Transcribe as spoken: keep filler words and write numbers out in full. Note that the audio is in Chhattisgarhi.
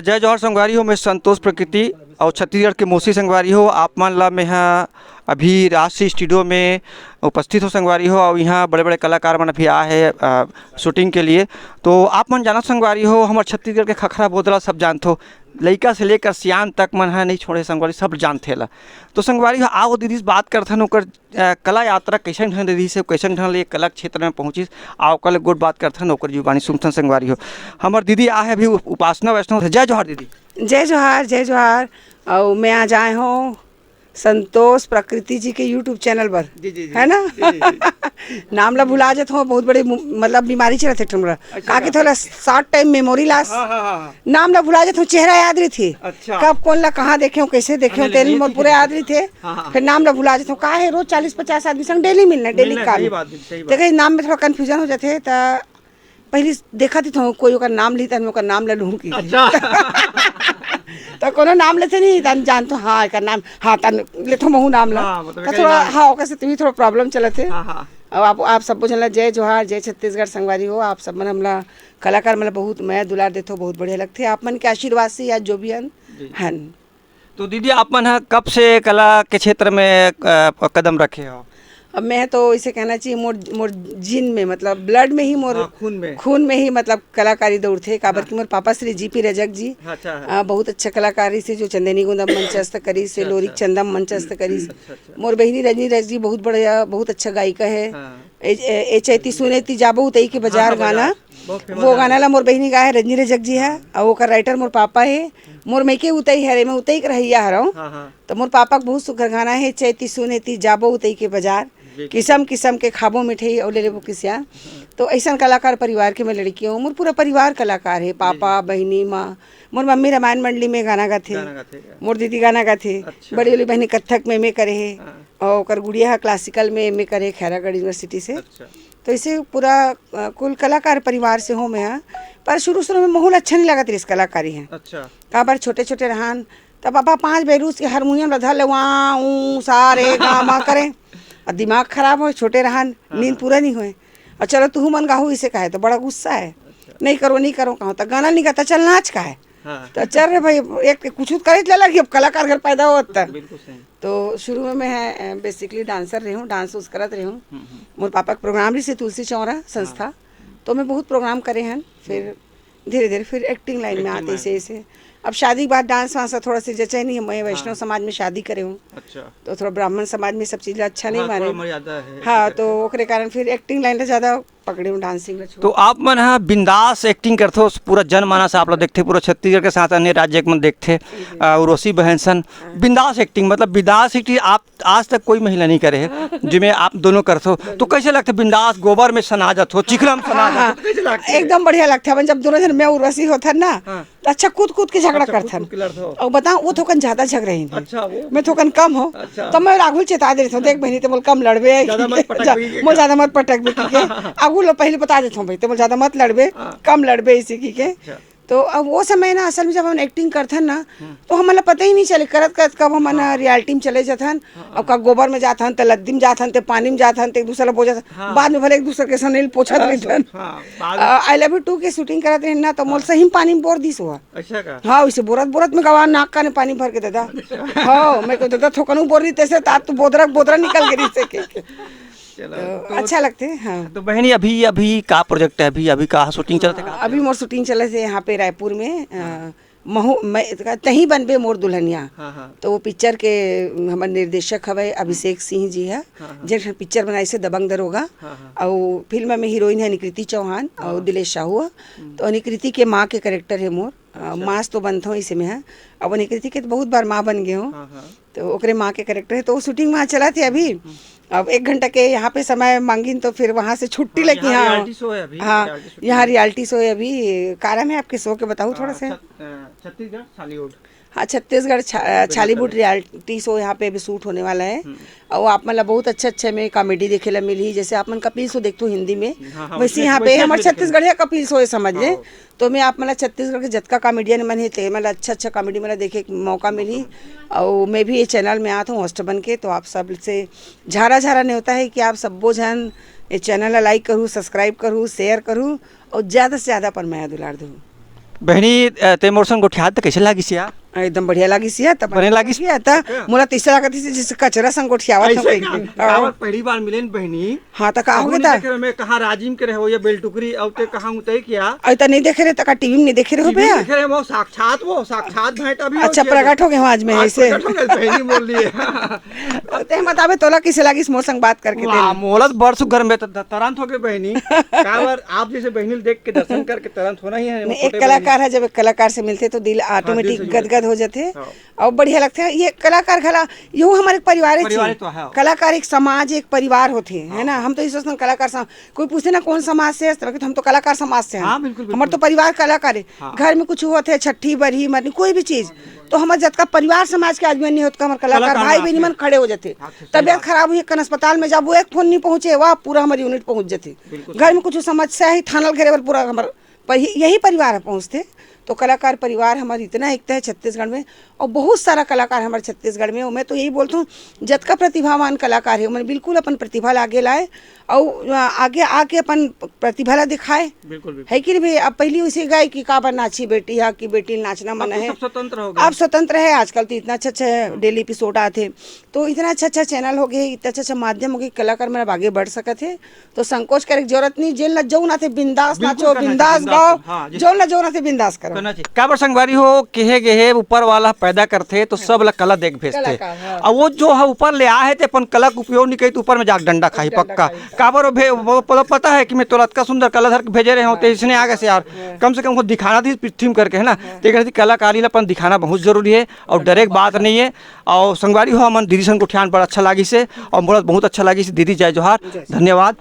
जय जोहार संगवारी हो, मैं संतोष प्रकृति अउ छत्तीसगढ़ के मोसी संगवारी हो। आप मन ला मैं ह अभी राजश्री स्टूडियो में उपस्थित हो संगवारी हो, अउ इहाँ बड़े-बड़े कलाकार मन अभी आए हे, अ, शूटिंग के लिए। तो आप मन जानत संगवारी हो, हमर छत्तीसगढ़ के खखरा बोदला सब जानथो, लइका से लेकर सियान तक मन ह नहीं छोड़े संगवारी, सब जानथे ला। तो संगवारी हो, आओ दीदी से बात करथन, ओकर, अ, कला यात्रा कैसन ढंग ले रहिस हे, कैसन ढंग ले कला क्षेत्र में पहुँचिस, आओ ओकर ले गोठ बात करथन, ओकर जुबानी सुनथन संगवारी हो। हमर दीदी आ हे अभी उप-, उपासना वैष्णव। जय जोहार दीदी। जय जोहार, जय जोहार। अउ मैं आज आए हूँ संतोष प्रकृति जी के YouTube चैनल पर, जी, जी, जी। है ना? जी, जी, जी। नाम ला भुला जात हूँ, बहुत बड़ी मु-, मतलब बीमारी चलत हे ठुमरा। अच्छा। का के थोड़ा शॉर्ट टाइम मेमोरी लॉस। हाँ, हाँ, हाँ, हाँ। नाम ला भुला जात हूँ, चेहरा याद रहिथे। अच्छा। कब कोन ला कहाँ देखे हूँ, कैसे देखे हूँ, हाँ, तेल नहीं, मोर ठीक पूरे है, याद ठीक है। रहिथे। हाँ, हाँ, फिर हाँ। नाम ला भुला जात हूँ, का हे रोज चालीस पचास आदमी संग डेली मिलना, डेली मिलना, काम। सही बात है, सही बात। देखा, नाम में थोड़ा कन्फ्यूजन हो जाथे, त पहिली देखत रहिथंव, कोई ओकर नाम लिही, त मैं ओकर नाम ल लूहूँ कि। अच्छा। त कोनो नाम लेथे नहीं, त जानथंव, हाँ, एकर नाम, हाँ, त लेथंव महू नाम ल। हाँ, मतलब त एकर थोड़ा, नाम। हाँ, ओकर से तभी थोड़ा प्रॉब्लम चलत हे। हाँ, हाँ। अब आप, आप सबो झन ल जय जोहार, जय छत्तीसगढ़ संगवारी हो। आप सब मन हमला, कलाकार मन ल बहुत मया दुलार देथो, बहुत बढ़िया लगथे। आप मन के आशीर्वाद से आज जो भी हन, जी। हन। तो दीदी, आप मन ह कब से कला के क्षेत्र में, अ, कदम रखे हो? अब मैं तो इसे कहना चाहिए, मोर, मोर जीन में, मतलब ब्लड में ही मोर, हाँ, खून में। खून में ही मतलब कलाकारी दौड़थे, काबर हाँ। कि मोर पापा श्री जी पी रजक जी, अच्छा, हाँ। अ, बहुत अच्छा कलाकार रहिसे, जो चंदेनी गोंदा मंचस्थ करिस, अच्छा, लोरिक अच्छा। चंदा मंचस्थ करिस। अच्छा, अच्छा। मोर बहिनी रजनी रजक जी बहुत बढ़िया, बहुत अच्छा गायिका हे। हाँ। ए, ए, ए चैती सुने ती जाबो उतई के हाँ, बाजार हाँ, गाना, बाजार। बहुत फेमस वो गाना गाना हे। ला मोर बहिनी गाए हे, रजनी रजक जी हे, हाँ। अउ ओकर राइटर मोर पापा हे। मोर मइके उतई हरे, मैं उतई के रहइया हरंव। हाँ, हाँ। त मोर पापा के बहुत सुघर गाना हे, चैती सुने ती जाबो उतई के बाजार, जी, जी। किसम किसम के खाबो मिठाई अउ ले लेबो किसियान। हाँ। तो अइसन कलाकार परिवार के मैं लड़की हूँ, मोर पूरा परिवार कलाकार हे, जी, पापा, जी। बहिनी, माँ। मोर मम्मी रामायण मंडली में गाना गाथे, गाना गाथे का? मोर दीदी गाना गाथे, अच्छा। बड़ी वाली बहिनी कत्थक में एम ए करे हे, हाँ। अउ ओकर गुड़िया ह क्लासिकल में एम ए करे हे खैरागढ़ यूनिवर्सिटी से। अच्छा। तो ऐसे पूरा, अ, कुल कलाकार परिवार से हूँ मैं ह। पर शुरू-शुरू में माहौल अच्छा नहीं लगत रहिस कलाकारी ह। अच्छा। काबर छोटे-छोटे रहन, त पापा पाँच बजे रूस के हारमोनियम ला धर ले, वाँ, ऊँ, सा, रे, गा, मा करे। अउ दिमाग खराब होय, छोटे रहन, हाँ, नींद हाँ। पूरा नहीं होय। अउ चलो तुहू मन गाहू इसे कहे, त बड़ा गुस्सा हे। अच्छा। नहीं करो, नहीं करो कहो, त गाना नहीं गाता, चल नाच कहे। हाँ। त चल रे भाई, एक कुछ करे ला लगी, अब कलाकार घर पैदा होत त। बिल्कुल सही। तो शुरू में मैं ह, अ, basically डांसर रहे हूँ, डांस उस करत रहे हूँ। हम्म, हम्म। मोर पापा के प्रोग्राम रहिसे तुलसी चौरा संस्था, हाँ। तो मैं बहुत प्रोग्राम करे हन। फिर हम्म। धीरे-धीरे फिर एक्टिंग लाइन में एक्टिंग आते लाइन। इसे, इसे। अब शादी के बाद डांस वांस थोड़ा सा जचे नहीं, मैं वैष्णव हाँ। समाज में शादी करे हूँ। अच्छा। तो थोड़ा ब्राह्मण समाज में सब चीज ला अच्छा नहीं हाँ, माने। थोड़ा मर्यादा है, हाँ, ऐसे तो करके। ओकरे कारण फिर एक्टिंग लाइन ला ज्यादा पकड़े हूँ, डांसिंग ला छोड़। तो आप मन ह बिंदास एक्टिंग करथो, पूरा जनमानस आप ला देखथे, पूरा छत्तीसगढ़ के साथ अन्य राज्य के मन देखथे, जी, जी। अ, उर्वशी बहन सन, हाँ। बिंदास एक्टिंग, मतलब बिंदास एक्टिंग आप आज तक कोई महिला नहीं करे हे, हाँ। जिमे आप दोनों करथो। तो कैसे लगथे बिंदास गोबर में सना जाथो, चिखला में सना हाँ, जाथो, हाँ। तो कैसे लगथे? एकदम बढ़िया लगथे। अपन जब दोनों झन मैं उर्वशी होथन ना, हाँ। त अच्छा कूद कूद के झगड़ा अच्छा, कूद करथन। कूद के लड़थो। अउ बताओ, वो थोकन ज्यादा झगड़ाइन हे। अच्छा, वो? मैं थोकन कम हो, अच्छा। त मैं राघुल चेता दे रहिथों, देख बहिनी, ते मोल कम लड़बे, ज्यादा मत पटक जा, बे, मोल ज्यादा मत पटक बे, ठीक है? आगू लो पहले बता देथों भाई, ते मोल ज्यादा मत लड़बे, हाँ। कम लड़बे इसी की के। अच्छा। तो अब वो समय ना, असल में जब हम एक्टिंग करथन ना, हम्म। तो हमन ला पता ही नहीं चले, करत करत कब हमन हाँ। रियलिटी में चले जाथन, हाँ, अब हाँ। का गोबर में जाथन, त लद्दी में जाथन, त पानी में जाथन, त एक दूसर ला बोझत, हाँ। बाद में भले एक दूसर के सनेल पोछत हाँ, रहिथन। हाँ, बाद में अ, I love you two के शूटिंग करत रहिन ना, तो मोल हाँ। सही में पानी में बोर दिस हुआ। अच्छा का? हाँ, उसे बोरत बोरत में गवा नाक काने पानी भर के दादा। अच्छा। हाँ, मैं कहो, "दादा, थोकनू बोर रही तैसे, तात तू बोदरा बोदरा निकल गे रहिसे," के, के। चलो, तो तो अच्छा लगथे, हाँ। तो बहिनी, अभी, अभी का प्रोजेक्ट है? अभी, अभी का शूटिंग चलत हे, का अभी चलत हे? मोर शूटिंग चलत हे यहाँ पे रायपुर में, अ, हाँ। महू, मैं, तहीं बनबे मोर दुल्हनिया। हाँ, हाँ। तो वो पिक्चर के हमर निर्देशक हवय अभिषेक सिंह जी ह, हाँ, हाँ। जेन ह पिक्चर बनाइसे दबंग दरोगा। हाँ, हाँ। अउ फिल्म में हीरोइन है निकृति चौहान अउ हाँ। दिलेश साहू ह। हम्म। तो निकृति के माँ के कैरेक्टर है मोर। अ, अच्छा। माँ तो बनथों इसे में ह। अब निकृति के तो बहुत बार माँ बन गे हूँ। हाँ, हाँ। तो ओकरे माँ के कैरेक्टर है, तो वो शूटिंग वहाँ चलत हे अभी। हम्म। अब एक घंटा के यहाँ पे समय मांगिन, तो फिर वहाँ से छुट्टी हाँ, लेके यहाँ यहाँ रियलिटी शो है अभी, हाँ, रियलिटी शूटिंग यहाँ है। रियलिटी शो है अभी। का नाम है आपके शो के, बताओ अ, थोड़ा सा। छत-, अ, छत्तीसगढ़ छालीवुड। हाँ, छत्तीसगढ़ छा-, अ, छालीवुड रियलिटी शो यहाँ पे अभी शूट होने वाला है। हम्म। अउ आप मन ला बहुत अच्छा अच्छा में कॉमेडी देखे ला मिलही, जैसे आप मन कपिल शो देखथो हिंदी में, हाँ, हाँ, वैसे वैसे, यहाँ पे वैसे हमर भी देखे ला। छत्तीसगढ़िया कपिल शो है, समझ ले। हाँ। तो मैं आप मन ला छत्तीसगढ़ के जतका कॉमेडियन मन हे, ते मन ला अच्छा अच्छा कॉमेडी मन ला देखे के मौका मिलही। अउ मैं भी ये चैनल में आत हूँ होस्ट बन के, तो आप सब से झारा झारा न्योता है कि आप सब्बो झन ये चैनल ला लाइक करू, सब्सक्राइब करू, शेयर करू अउ ज्यादा से ज्यादा अपन मया दुलार दू। बहिनी, अ, ते मोर संग गोठियात त कइसे लागिस या? एकदम बढ़िया लागिस या, त बने लागिस? या, त अच्छा। मोला त अइसे लागत हे, जइसे कचरा संग गोठियावत हँव ऐसे कहिके। का? हाँ। काबर पहली बार मिलेन बहिनी। हाँ, त का हो गे नहीं त? देखे रहे, मैं कहाँ राजिम के रहे हो या बेलटुकरी, अउ ते कहाँ उतई क्या? अउ त नहीं देखे रहे, त का टीवी में नहीं देखे रहे हो टीवी में भैया? देखे रहे, वो साक्षात, वो साक्षात भेंट अभी हो अच्छा, गया। प्रकट हो गे हो आज मैं आज ऐसे। प्रकट हो गे, बहिनी बोल लिए। अब ते बताबे, तोला कइसे लागिस मोर संग बात करके वाह, तेन? मोला त बड़ सुग्घर, मैं त तुरंत हो गे बहिनी। काबर आप जइसे बहिनी ल देख के दर्शन करके तुरंत होना ही है, नहीं, वो एक छोटे बहिनी। कलाकार है, जब एक कलाकार से मिलथे त दिल हाँ, दिल से automatic जुड़ गदगद हो जाथे। हाँ। अउ बढ़िया लगथे। ये कलाकार घला, यहू हमर एक परिवार परिवार हे। तो है। कलाकार एक समाज, एक परिवार होथे, है हाँ। ना? हम तो ये सोचथन कलाकार सम-, कोई पूछे ना कौन समाज से हस, त हम तो कलाकार समाज से हन। हाँ, बिल्कुल, हमर बिल्कुल। तो परिवार कलाकार हे। हाँ। घर में कुछ होथे, छट्ठी, बरही, मरनी, कोई भी चीज, तो हमर जतका परिवार समाज के आदमी मन नहीं होत का, हमर कलाकार कलाकार भाई नाच बहिनी में। मन खड़े हो जाथे। हाँ, सही तबियत बात। खराब होही, कन अस्पताल में जाबो, एक फोन नहीं पहुंचे, वहाँ पूरा हमर unit पहुंच जाथे। बिल्कुल घर सही में बात। कुछ समस्या हे, थाना ल घेरे बर पूरा हमर पहि-, यही परिवार ह पहुँचथे। तो कलाकार परिवार हमर इतना एकता हे छत्तीसगढ़ में, अउ बहुत सारा कलाकार हमर छत्तीसगढ़ में। मैं तो यही बोलथँव, जतका प्रतिभावान कलाकार हे, ओमन बिल्कुल अपन प्रतिभा ला आगे लाए, अउ, अ, आगे आके अपन प्रतिभा ला दिखाए। बिल्कुल, बिल्कुल। है कि नहीं भैया? अब पहली उसे गाय कि काबर नाची बेटी हा, कि बेटी नाचना अब मना तो है। सब स्वतंत्र हो गए। अब स्वतंत्र है, आजकल तो इतना अच्छा अच्छा daily episode आथे, तो इतना अच्छा अच्छा channel हो गए, इतना अच्छा अच्छा माध्यम हो गए, कलाकार मन अब आगे बढ़ सकत हे। तो संकोच करे के जरूरत नहीं, जेन ला जौन आथे बिंदास बिल्कुल नाचो, करना बिंदास चाहिए, बिंदास गाओ, करना, हाँ, जिस जौन ला जौन आथे बिंदास करो। करना चाहिए। काबर संगवारी हो, कहे गे हे, ऊपर वाला पैदा करथे तो सब ला कला देख भेजथे। कलाकार, हाँ। अब वो जो है ऊपर ले आए हे, ते अपन कला के उपयोग नहीं करी, तो ऊपर में जाके डंडा खाही, डंडा पक्का। खाही। काबर वो भे-, वो प-, पता है कि मैं तोला अतका सुंदर कला धर के भेजे रहे हूँ, ते इसने आ गए से यार, हाँ। कम से कम वो दिखाना थी पृथ्वी करके, है ना? हाँ। ते कहते कलाकारी ला अपन दिखाना बहुत जरूरी है और डरे के बात नहीं है। और संगवारी हो, हमन दीदी संग गोठियान बड़ा अच्छा लागिस हे और मोला बहुत अच्छा लागिस हे। दीदी, जय जोहार, जय जोहार। धन्यवाद।